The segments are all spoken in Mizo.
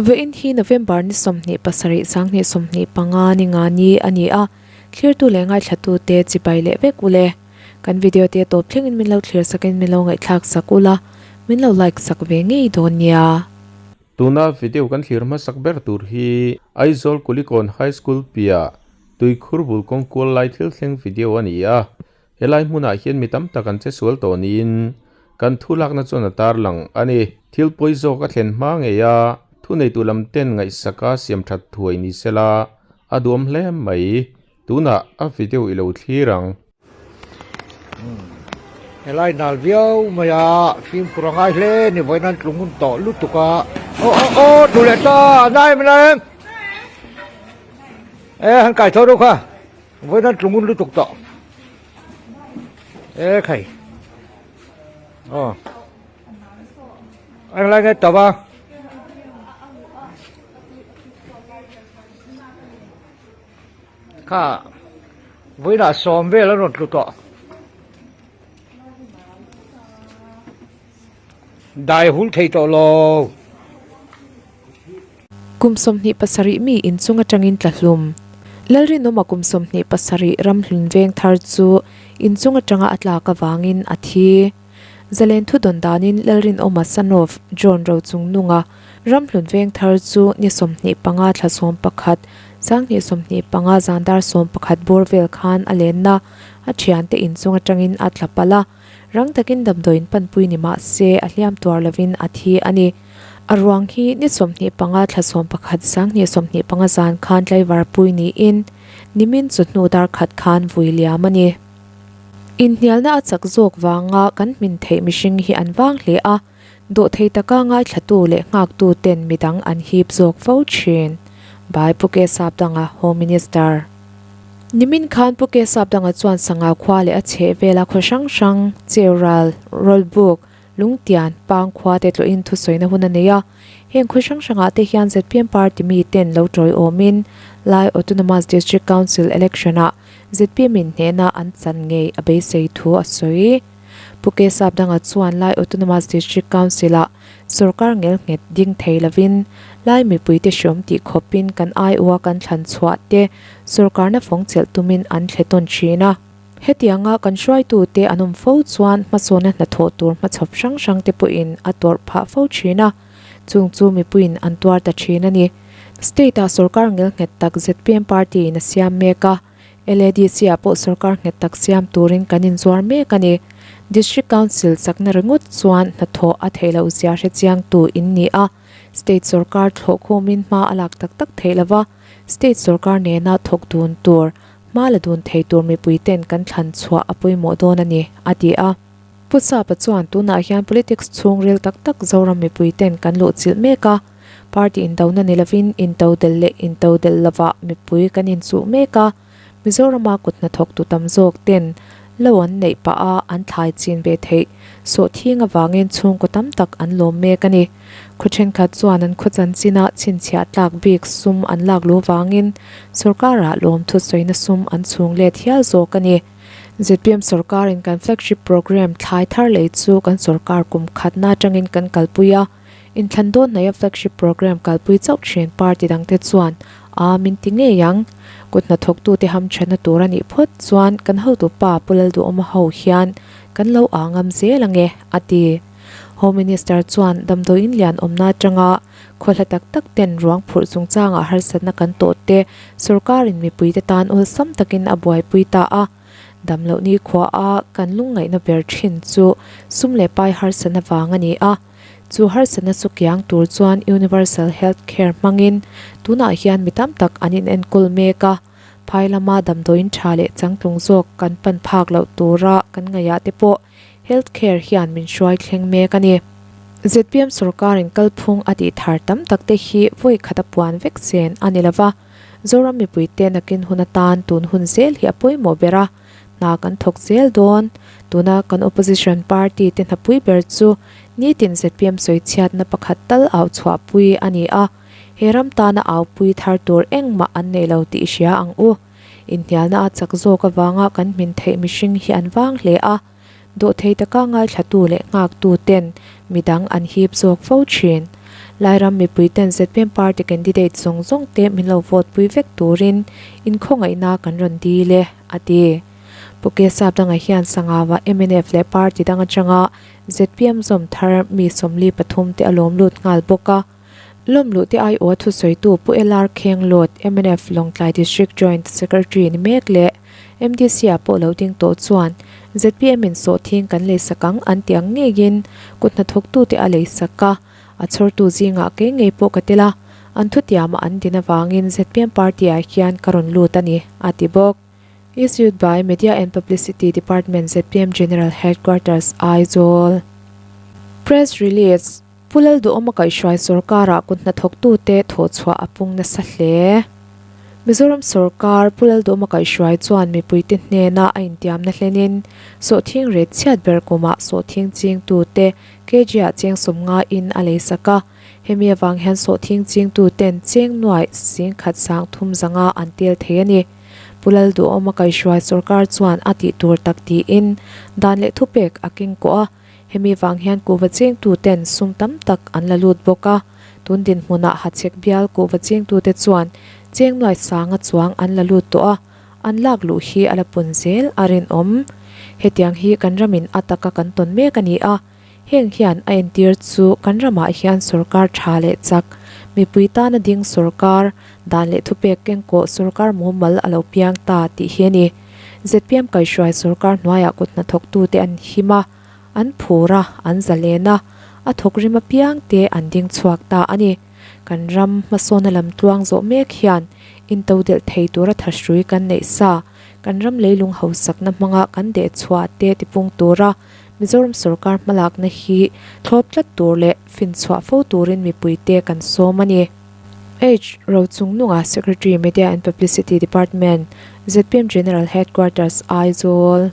Vawiin hi November ni 27 2025 ni nga ni a ni a, thlirtu leh ngaithlatute chibai leh vek ule. Kan video te tawp thlengin min lo thlir sakin min lo ngaihthlak sak ula, min lo like sak ve ngei dawn nia. Tuna video kan thlir hmasak ber tur hi Aizawl Kulikawn High School piah Tuikhur bul kawng kual lai thil thleng video a ni a. Helai hmunah hian mi tam tak an che sual tawh niin kan thu lakna chuan a tarlang a ni. Thil pawi zawk a thlen hma ngei a, thuneitu lam ten ngaihsaka siam that thuai ni sela a duam hle mai. Tunah a video i lo thlir ang. Helai nal viau mai a, fimkhur a ngai hle ni vawiin an tlung hun tawh lutuk a. Aw aw aw tlu leh ta a nai em nai em e han kai tho deuh kha. Vawiin an tlung un lutuk tawh e khai aw eng lai nge tawp a kha vawiinah sawm vel an rawn tlu tawh dai hul thei tawh lo. Kum 27 mi inchung atangin tla hlum. Lalrinawma kum 27 ramhlun veng thar chu inchung atanga a tlak avangin a thi. Zalen thu dawn danin Lalrinawma son of John Rochungnunga ramhlun veng thar chu ni 25 thla 11 2025 zan dar 11 bawr vel khan a lenna a thiante inchung atangin a tla palh a, rang takin damdawiin panpui ni mah se a hliam tuar lovin a thi a ni. A ruang hi ni 25 thla 11 2025 zan khan tlaivar pui niin nimin chu hnu dar khat khan vui liam a ni. Inhnialna a chak zawk vanga kan hmin theih mihring hi an vang hle a, dawhthei taka ngaithlatu leh nghaktu ten midang an hip zawk fo thin. By Pu Ke Sapdanga, Home Minister. Nimin khan Pu Ke Sapdanga chuan sangau khua leh a chheh vela khaw hrang hrang, Cheural, Rawlbuk, Lungtian, Pang khua te tlawhin thusawina hun a nei a, heng khaw hrang hrangah te hian zpm party mi ten lo tawiawmin Lai Autonomous District Council election-ah zpm in hnehna an chan ngei a beisei thu a sawi. Pu Ke Sapdanga chuan Lai Autonomous District Council-ah sorkar ngelnghet ding thei lovin Lai mipuite hriawm tih khawpin kan aiawha kan thlan chhuah te sorkarna fawng chelh tumin an thle tawn thin a. Hetianga kan hruaitute an awm fo chuan hmasawna hnathawh tur hmachhawp hrang hrang te pawhin a tawrh phah fo thin a, chung chu mipuiin an tuar ta thin a ni. State-ah sorkar ngelnghet tak zpm party in a siam mek a, LADC-ah pawh sorkar nghet tak siam turin kan inzuar mek a ni. District Council chakna ringawt chuan hnathawh a theih loh zia hrechiangtu in ni a, state sorkar thlawhkhawmin hma a lak tak tak theih lova, state sorkar nena thawk dun tur Hma la dun thei tur mipui ten kan thlan chhuah a pawimawh dawn a ni, a ti a. Pu Sapa chuan tunah hian politics chhungril tak tak Zoram mipui ten kan luhchilh mek a, party indona ni lovin intodelh leh intodelh lovah mipui kan inchuh mek a, Mizorama kut hnathawktu tam zawk ten lo an neih pah a an thlai chin ve theih sawhthing avangin chhungkaw tam tak an lawm mek a ni. Khaw thenkhat chuan an khaw chanchinah chhinchhiah tlak bik sum an lak lu vangin sorkarah lawmthu sawina sum an chhung let hial zawk a ni. Zpm sorkarin kan flagship programme thlai thar lei chu kan sorkar kum khatna atangin kan kalpui a, inthlan dawn hnaia flagship programme kalpui chauh thin party dangte chuan a min ti ngei ang. Kut hnathawktute hamthatna tur a nih phawt chuan kan hotupa Pu Lalduhawma ho hian kan lo angam zel ange, a ti. Home Minister chuan damdawiin lian awmna atanga khaw hla tak tak ten ruang phurh chungchangah harsatna kan tawh te sorkarin mipuite tan awlsam takin a buaipui ta a. Damloh nikhua a kan lungngaihna ber thin chu sum leh pai harsatna vang a ni a. Chu harsatna chu kiang tur chuan Universal Health Care hmangin tunah hian mi tam tak an inenkawl mek a. Phai lama damdawiin tha leh changtlung zawk kan pan phak loh tura kan ngaihah te pawh Health care hian min hruai thleng mek a ni. Zpm sorkarin kalphung a tih thar tam tak te hi vawi khat a puan vek chen a ni lova, Zoram mipuite nakin hun atan tun hun zel hi a pawimawh ber a, hna kan thawk zel dawn. Tuna kan opposition party te hnapui ber chu nitin zpm sawichhiatna pakhat tal au chhuahpui a ni a, he ram tana aupui thar tur engmah an nei lo tih i hria ang u. Inhnialna a chak zawk avanga kan hmin theih mihring hi an vang hle a, dawhthei taka ngaithlatu leh nghaktu ten midang an hip zawk fo thin. Lairam mipui ten zpm party candidate zawng zawng te min lo vote pui vek turin inkhawngaihna kan rawn dil e, a ti. Pu Kesap danga hian Sangava mnf leh party dang atanga zpm zawm thar mi 43 te a lawm lut nghal bawk a. Lawmluh te aiawha thusawitu Pu LR Khenglawt, mnf Lawngtlai District Joint Secretary ni mek leh MDC ah pawh lo ding tawh chuan zpm in sawhthing kan leisak ang an tih ang ngeiin kut hnathawktute a leisak a, a chhawrtu zingah kei ngei pawh ka tel a, an thutiamah an din avangin zpm party ah hian ka rawn lut a ni, a ti bawk. Issued by Media and Publicity Department zpm General Headquarters, Aizawl. Press Release. Pu Lalduhawma kaihhruai sawrkarah kut hnathawktute thawhchhuah a pung nasa hle. Mizoram sawrkar Pu Lalduhawma kaihhruai chuan mipuite hnena a intiamna hlenin sawhthing ret chhiat ber kumah sawhthing chingtute kg-ah cheng sawmngain a leisak a. Hemi avang hian sawhthing chingtuten cheng nuaih singkhat sang thum zanga an tel thei a ni. Pu Lalduhawma kaihhruai sawrkar chuan a tih tur tak tiin dan leh thupek a keng kawh a. Hemi vang hian kuhva chengtuten sum tam tak an la lut bawk a, tun dinhmunah Hachhek bial kuhva chengtute chuan cheng nuai sanga chuang an la lut tawh a, an lak luh hi a la pun zel a rinawm. Hetiang hi kan ramin a taka kan tawn mek a ni a, heng hian a entir chu kan ramah hian sawrkar tha leh chak, mipui tana ding sawrkar, dan leh thupek kengkawh sawrkar mumal a lo piang ta tih hi a ni. Zpm kaihhruai sawrkar hnuaiah kut hnathawktute an him a, an phur a, an zalen a, a thawkrim apiang te an ding chhuak ta a ni. Kan ram hmasawna lam tluang zawh mek hian intodelh thei tura thahrui kan neih sa, kan ram leilung hausakna hmanga kan dehchhuah te tipung tura Mizoram sawrkar hmalakna hi thlawp tlat tur leh finchhuah fo turin mipuite kan sawm a ni. H. Rochungnunga, Secretary, Media and Publicity Department, zpm General Headquarters, Aizawl.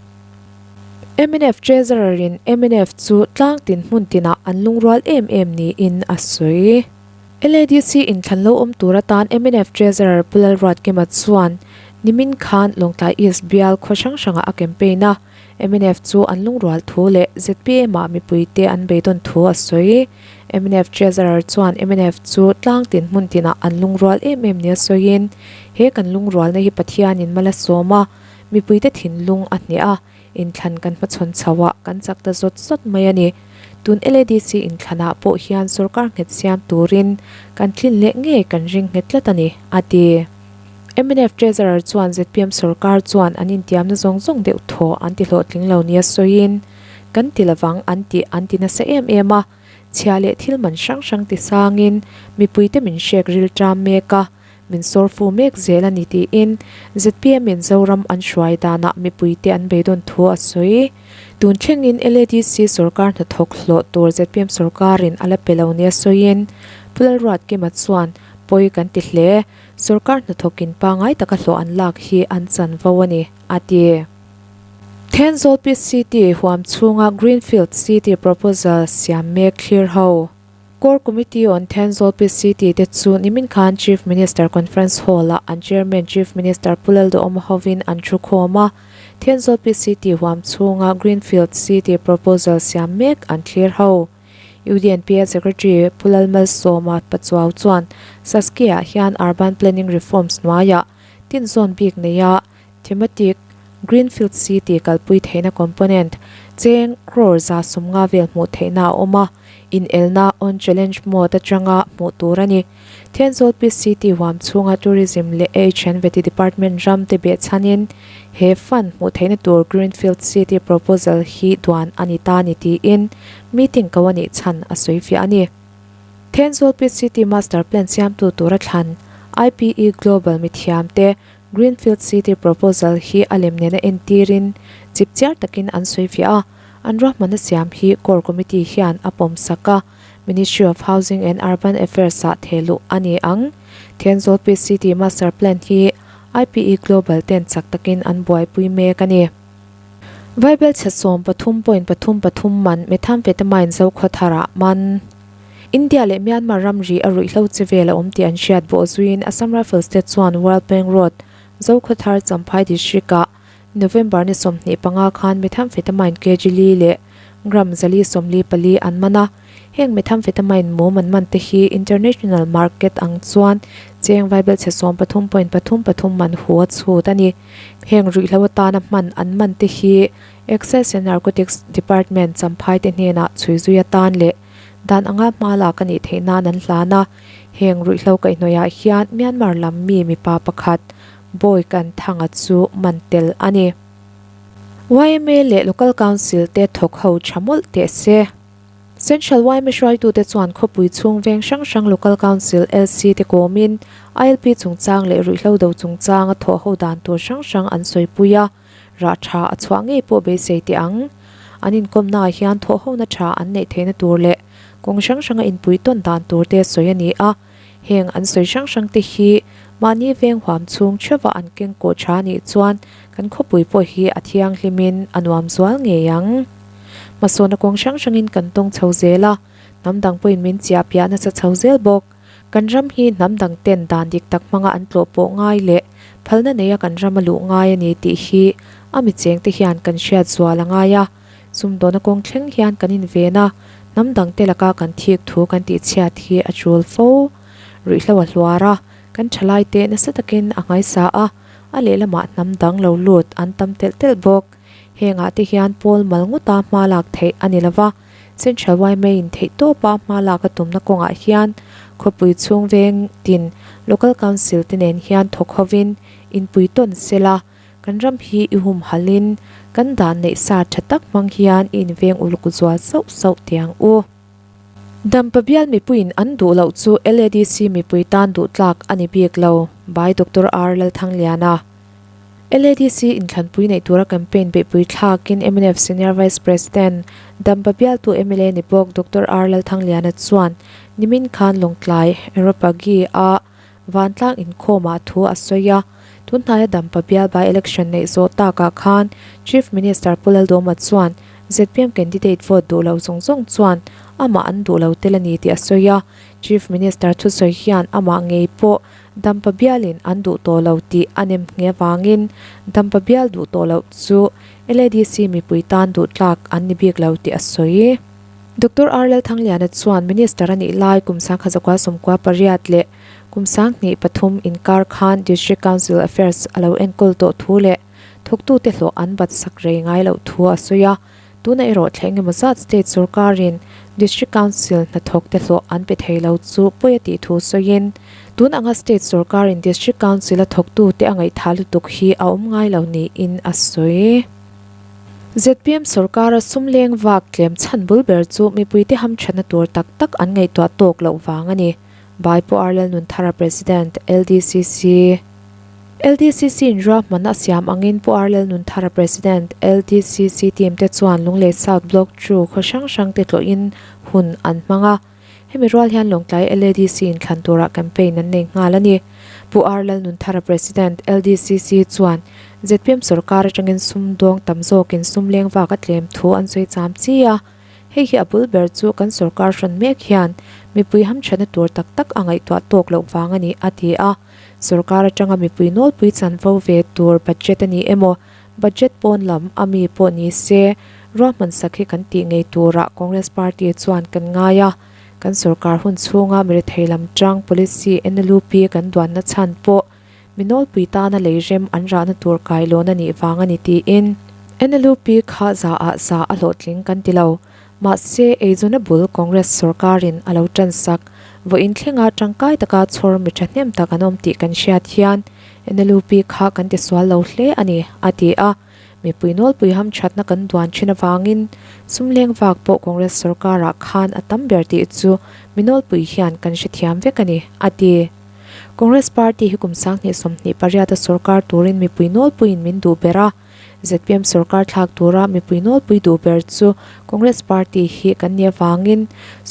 Mnf Treasurer in mnf chu tlang tin hmun tinah an lungrual em em niin a sawi. LADC inthlan lo awm tur atan mnf Treasurer Pu Lalruatkima chuan nimin khan Lawngtlai East bial khaw hrang hrangah a campaign a. Mnf chu an lungrual thu leh zpm-ah mipuite an beidawn thu a sawi. Mnf Treasurer chuan mnf chu tlang tin hmun tinah an lungrual em em nia sawiin, He kan lungrualna hi Pathianin mal a sawm a, mipuite thinlung a hneh a, inthlan kan hmachhawn chho a, kan chak ta zawt zawt mai a ni. Tun LADC inthlanah pawh hian sorkar nghet siam turin kan tlin leh ngei kan ring nghet tlat a ni, a ti. Mnf Treasurer chuan zpm sorkar chuan an intiamna zawng zawng deuh thaw an ti hlawhtling lo nia sawiin, Kan ti lovang an tih an ti nasa em em a, chhia leh thil man hrang hrang ti sangin mipuite min hrek ril ṭam mek a, min sawr fu mek zel a ni tiin zpm in Zoram an hruai danah mipuite an beidawn thu a sawi. Tun thlengin LADC sorkar hnathawk hlawh tur zpm sorkarin a la pe lo nia sawiin Pu Lalruatkima chuan pawi kan ti hle. Sorkar hnathawkin pangai taka hlawh an lak hi an chanvo a ni, a ti. Thenzawl PCT huam chhunga Greenfield City proposal siam mek thlir ho. Core Committee on Thenzawl PCT te chu nimin khan Chief Minister Conference Hall-ah an Chairman Chief Minister Pu Lalduhawma hovin an thu khawm a, Thenzawl PCT huam chhunga Greenfield City proposal siam mek an thlir ho. UDNPA Secretary Pu Lalmalsawma Pachuau chuan Saskia-ah hian Urban Planning Reforms hnuaiah tinzawn bik neia Thematic Greenfield City kalpui theihna component cheng crore 150 vel hmuh theihna a awm a, inelna on challenge mode atanga hmuh tur a ni. Thenzawl PCT huam chhunga Tourism leh H&Vety Department ram te behchhanin he fund hmuh theihna tur Greenfield City proposal hi duan a ni ta ni tiin meeting ko a nih chhan a sawi fiah a ni. Thenzawl PCT Master Plan siamtu tura thlan IPE Global mithiamte Greenfield City proposal hi a lem nena entirin chipchiar takin an sawi fiah a, an ruahmanna siam hi Core Committee hian a pawmsak a. Ministry of Housing and Urban Affairs ah thehluh a ni ang. Thenzawl PCT Master Plan hi IPE Global ten chak takin an buaipui mek a ni. Vaibel chhe 13 point pathum pathum man Methamphetamine Zokhawthar ah man. India leh Myanmar ramri a ruihhlo che vel a awm tih an hriat bawh zuiin Assam Rifles te chuan World Bank Road, Zokhawthar, Champhai District ah November ni 25 khan Methamphetamine kg li leh gram 444 an man a. Heng methamphetamine mum an man te hi international market ang chuan cheng vaibelchhe sawmpathum point pathum pathum man hu a chhut a ni. Heng ruihhlo atana hman an man te hi Excise and Narcotics Department Champhai te hnenah chhui zui atan leh dan anga hma lak a nih theih nan an hlan a. Heng ruihhlo kaihhnawihah hian Myanmar lam mi mipa pakhat Bawi Kan Thanga chu man tel a ni. Yma leh Local Council te thawk ho tha mawlh teh se. Central yma hruaitute chuan khawpui chhung veng hrang hrang Local Council, LC, te kawmin ILP chungchang leh ruihhlo do chungchanga thawh ho dan tur hrang hrang an sawipui a, rah tha a chhuah ngei pawh beisei teh ang. An inkawmnaah hian thawh hona tha an neih theihna tur leh kawng hrang hranga inpui tawn dan tur te sawi a ni a. Heng an sawi hrang hrang te hi mahni veng huam chhung theuva an keng kawh tha nih chuan kan khawpui pawh hi a thianghlimin a nuam zual ngei ang. Hmasawna kawng hrang hrangin kan tawng chho zel a, hnam dang pawhin min chiah piah nasa chho zel bawk. Kan ram hi hnam dang ten dan dik tak hmanga an tlawh pawh ngai leh phalna neia kan ram a luh ngai a ni tih hi a mi chengte hian kan hriat zual a ngai a. Sumdawna kawng thleng hian kan inven a, hnam dangte laka kan thik thu kan tihchhiat hi a tul fo. Ruihhlo a hluar a, kan thalaite nasa takin a ngaisa a, a lehlamah hnam dang lo lut an tam telh telh bawk. Hengah te hian pawl mal ngawta hma lak theih a ni lova, Central yma in theih tawpa hma lak a tumna kawngah hian khawpui chhung veng tin Local Council te nen hian thawk hovin inpui tawn sela, Kan ram hi i humhalhin kan dan neih sa tha tak hmang hian i inveng uluk zual sauh sauh tiang u. Dampa bial mipuiin an duh loh chu LADC mipui tan duh tlak a ni bik lo, by Doctor R Lalthangliana. LADC inthlanpui neih tura campaign beihpui thlakin mnf Senior Vice President, Dampa bialtu mla ni bawk Doctor R Lalthangliana chuan nimin khan Lawngtlai, Aeropagi-a Vantlang inkhawmah thu a sawi a, tunhnaia Dampa bial by election neih zawh takah khan Chief Minister Pu Laldawma chuan zpm candidate vote duh lo zawng zawng chuan amah an duh lo tel a ni tih a sawi a, Chief Minister thusawi hian amah ngei pawh Dampa bialin an duh tawh lo tih a nem nghe vangin Dampa bial duh tawh loh chu LADC mipui tan duh tlak an ni bik lo tih a sawi. Doctor R Lalthangliana chuan Minister a nih lai kum sangkha zakua sawmkua pariat leh kum sanghnih pathum inkar khan District Council Affairs a lo enkawl tawh thu leh thawktute hlawh an bat sak rei ngai loh thu a sawi a, tuna erawh thleng emaw zat State sorkarin District Council hnathawkte hlawh an pe thei lo chu pawi a tih thu sawiin tun anga State sorkarin District Council a thawktute a ngaihthah lutuk hi a awm ngai lo niin a sawi. Zpm sorkara sum leng vak tlem chhan bul ber chu mipuite hamthatna tur tak tak an ngaihtuah tawk loh vang a ni, Bai Pu R Lalnunthara President, LDCC. LDCC in ruahmanna a siam angin Pu R Lalnunthara President, LDCC team te chuan Lunglei South Block chu khaw hrang hrang te tlawhin hun an hmang a. Hemi rual hian Lawngtlai LADC in thlan turah campaign an nei nghal a ni. Pu R Lalnunthara President, LDCC chuan zpm sorkar atangin sumdawng tam zawkin sum leng vak a tlem thu an sawi cham chi a. Hei hi a bul ber chu kan sorkar hrawn mek hian mipui hamthatna tur tak tak a ngaihtuah tawk loh vang a ni, a ti a. Sorkar atanga mipui nawlpui chanvo ve tur budget a ni emaw, Budget pawn lam a mi pawh ni se, ruahman sak hi kan tih ngei turah Congress Party chuan kan ngai a. Kan sorkar hun chhunga mirethei lam tang policy NLUP kan duanna chhan pawh mi nawlpui tana lei rem an rahna tur kailawn a nih vang a ni tiin NLUP kha za ah za a hlawhtling kan ti lo. Mahse, eizawn a bul Congress sorkarin a lo tan sak. Vawiin thlenga tangkai taka chhawr mi thahnem tak an awm tih kan hriat hian NLUP kha kan ti sual lo hle a ni, a ti a. Mipui nawlpui hamthatna kan duan thin avangin sum leng vak pawh Congress sorkarah khan a tam ber tih chu mi nawlpui hian kan hrethiam vek a ni, a ti. Congress party hi kum 2028 a sorkar turin mipui nawlpuiin min duh ber a. Zpm sorkar thlak tura mipui nawlpui duh ber chu Congress party hi kan nih avangin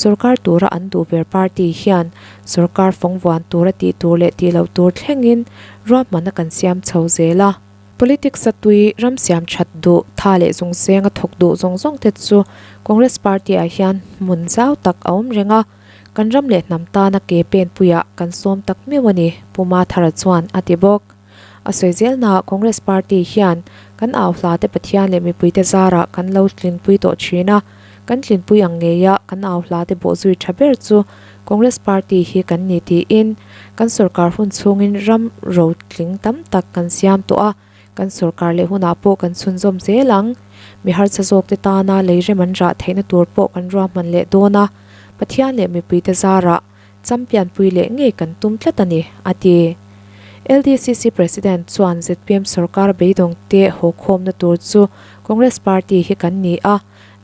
sorkar tura an duh ber party hian sorkar fawng vuan tura tih tur leh tih loh tur thlengin ruahmanna kan siam chho zel a. Politics a tui ram siam that duh, tha leh zung seng a thawk duh zawng zawng te chu Congress party ah hian hmun zau tak a awm reng a, kan ram leh hnam tana ke pen puiah kan sawm tak meuh a ni, Pu Mathara chuan a ti bawk. A sawi zelnaah Congress Party hian kan au hla te Pathian leh mipuite zarah kan lo tlinpui tawh thin a. Kan tlinpui ang ngeia kan au hla te bawhzui tha ber chu Congress Party hi kan ni tiin kan sorkar hun chhungin ram rotling tam tak kan siam tawh a, kan sorkar leh hunah pawh kan chhunzawm zel ang. Mi harsa zawkte tana lei rem an rah theihna tur pawh kan ruahman leh dawn a, Pathian leh mipuite zarah Champion pui leh ngei kan tum tlat a ni, a ti. LDCC President chuan zpm sorkar beidawngte haw khawmna tur chu Congress Party hi kan ni a,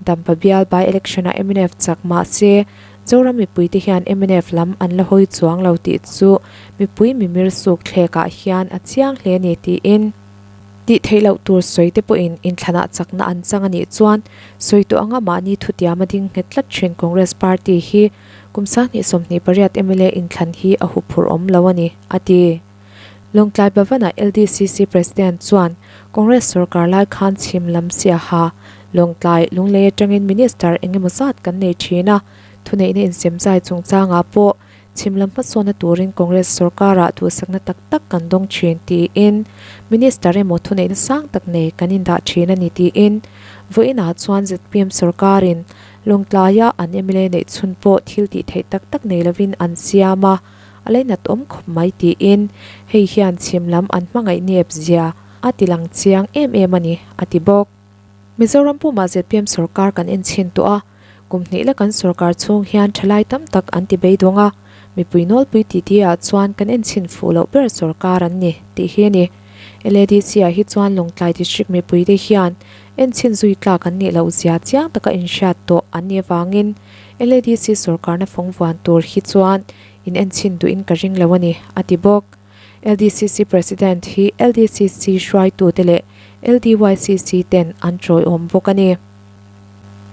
Dampa bial by election-ah mnf chak mah se Zoram mipuite hian mnf lam an la hawi chuang lo tih chu mipui mimir suk thlekah hian a chiang hle a ni tiin tih theih loh tur sawi te pawhin inthlanah chakna an chang a nih chuan sawi tawh anga mahni thutiam a ding nghet tlat thin Congress Party hi Kum 2028 mla inthlan hi a huphurh awm lo a ni, a ti. Lawngtlai Bhavan-ah LDCC President chuan Congress sorkar lai khan chhim lam siaha Lawngtlai Lunglei atangin Minister eng emaw zat kan nei thin a, thuneihna insemzai chungchangah pawh chhim lam hmasawnna turin Congress sorkarah duhsakna tak tak kan dawng thin tiin Minister emaw thuneihna sang tak nei kan indah thin a ni tiin vawiinah chuan zpm sorkarin Lawngtlaia an mla neih chhun pawh thil tih theih tak tak nei lovin an siam a, a lainat awm khawp mai tiin hei hian chhim lam an hmangaih nep zia a ti lang chiang em em a ni, a ti bawk. Mizoram pumah zpm sorkar kan enchhin tawh a, kum hnih la kan sorkar chhung hian thalai tam tak an ti beidawng a, mipui nawlpui titi ah chuan kan enchhin fuh loh ber sorkar an ni tih hi a ni. LADC ah hi chuan Lawngtlai District mipuite hian Enchhin zui tlak an nih loh zia chiang taka inhriat tawh an nih avangin LADC sorkarna fawng vuan tur hi chuan in enchhin duhin ka ring lo a ni, a ti bawk. LDCC President hi LDCC hruaitute leh LDYCC ten an tawiawm bawk a ni.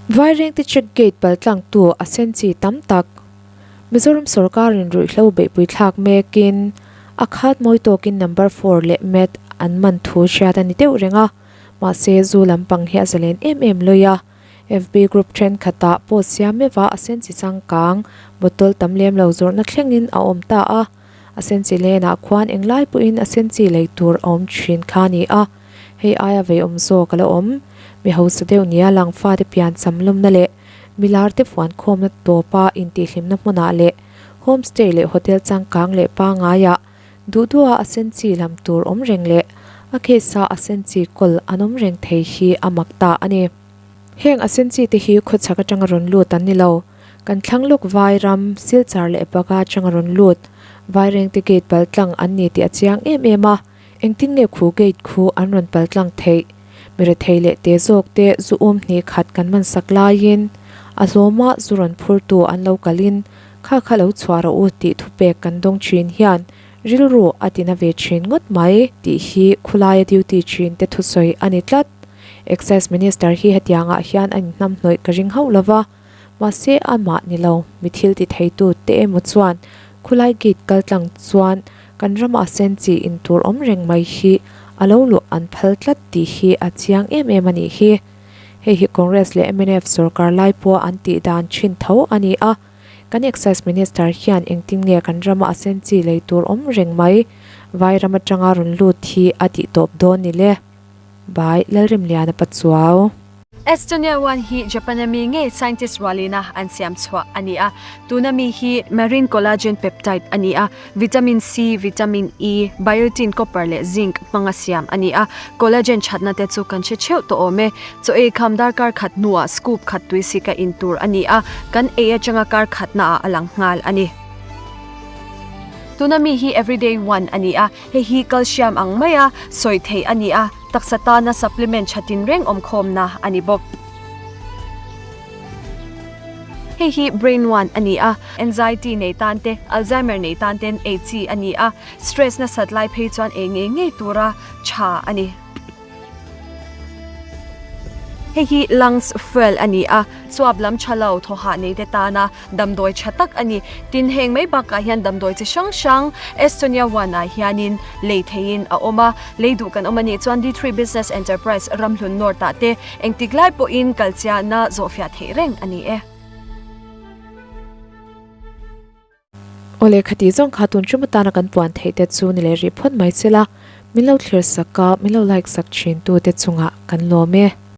Vairengte Check Gate paltlangtu a senchi tam tak Mizoram sorkarin ruihhlo beihpui thlak mekin a khat mawi tawkin number four leh mat an man thu hriat a ni deuh reng a. Mahse, zu lampang hi a zalen em em lawi a, FB group thenkhatah post siam meuh a a senchi changkang bottle tam lem lo zawrhna thlengin a awm ta a, a senchi lenah khuan englai pawhin a senchi lei tur a awm thin kha a ni a, hei aia veiawm zawk a la awm. Mi hausa deuh nia lang fate pian cham lawmna leh milar te fuankhawmna tawpa intihhlimna hmunah leh homestay leh hotel changkang leh pangaiah Duh duha a senchi lam tur awm reng leh a case a a senchi kawl an awm reng thei hi a mak ta a ni. Heng a senchi te hi khawchhak atanga rawn lut an ni lo. Kan thlang lawk vai ram, Silchar leh Baga atanga rawn lut, Vairengte gate paltlang an ni tih a chiang em em a, engtin nge khu gate khu an rawn paltlang theih? Mi rethei leh te zawk te zu um hnih khat kan man sak laiin a hlawma zu rawn phurtu an lo kalin Kha kha lo chhuah rawh u tih thupek kan dawng thin hian rilru a tina ve thin ngawt mai tih hi khulaia duty thin te thusawi a ni tlat. Excise Minister hi hetiangah hian a inhnamhnawih ka ring hauh lova, mahse amah ni lo mi thil ti theitu te emaw chuan khulai gate kaltlang chuan kan rama sen chi in tur awm reng mai hi a lo luh an phal tlat tih hi a chiang em em a nih hi. Hei hi Congress leh mnf sorkar lai pawh an tih dan thin tho a ni a, kan Excise Minister hian engtin nge kan rama a sen chi lei tur awm reng mai vai ram atanga rawn lut hi a tih tawp dawn ni le. By Lalrimliana Pachuau. Estonia One hi Japan-a mi ngei scientist rualina an siam chhuah a ni a, tuna mi hi marine collagen peptide a ni a, Vitamin C, Vitamin E, Biotin, Copper leh Zinc hmanga siam a ni a, Collagen thatna te chu kan hre theuh tawh awm e. Chaw ei kham darkar khat hnuah scoop khat tui sika in tur a ni a, kan ei atanga kar khatnaah a lang nghal a ni. Tuna mi hi Everyday One a ni a, hei hi calcium ang maia sawi theih a ni a, taksa tana supplement tha tinreng awmkhawmna a ni bawk. Hei hi Brain One a ni a, anxiety nei tan te, Alzheimer nei tan ten ei chi a ni a, stress nasat lai phei chuan ei ngei ngei tura tha a ni. Hei hi Lungs Fuel a ni a, chuap lam tha lo thawhah nei te tana damdawi tha tak a ni. Tin, heng mai bakah hian damdawi chi hrang hrang Estonia One ah hianin lei theihin a awm a, lei duh kan awm a nih chuan D3 Business Enterprise Ramhlun North ah te Engtik lai pawhin kalchiahna zawhfiah theih reng a ni e. Awle khati zawng kha tun tum atana kan puan theih te chu ni leh rih phawt mai sela, min lo thlir sak a, min lo like sak thin tu te chungah kan lawm e.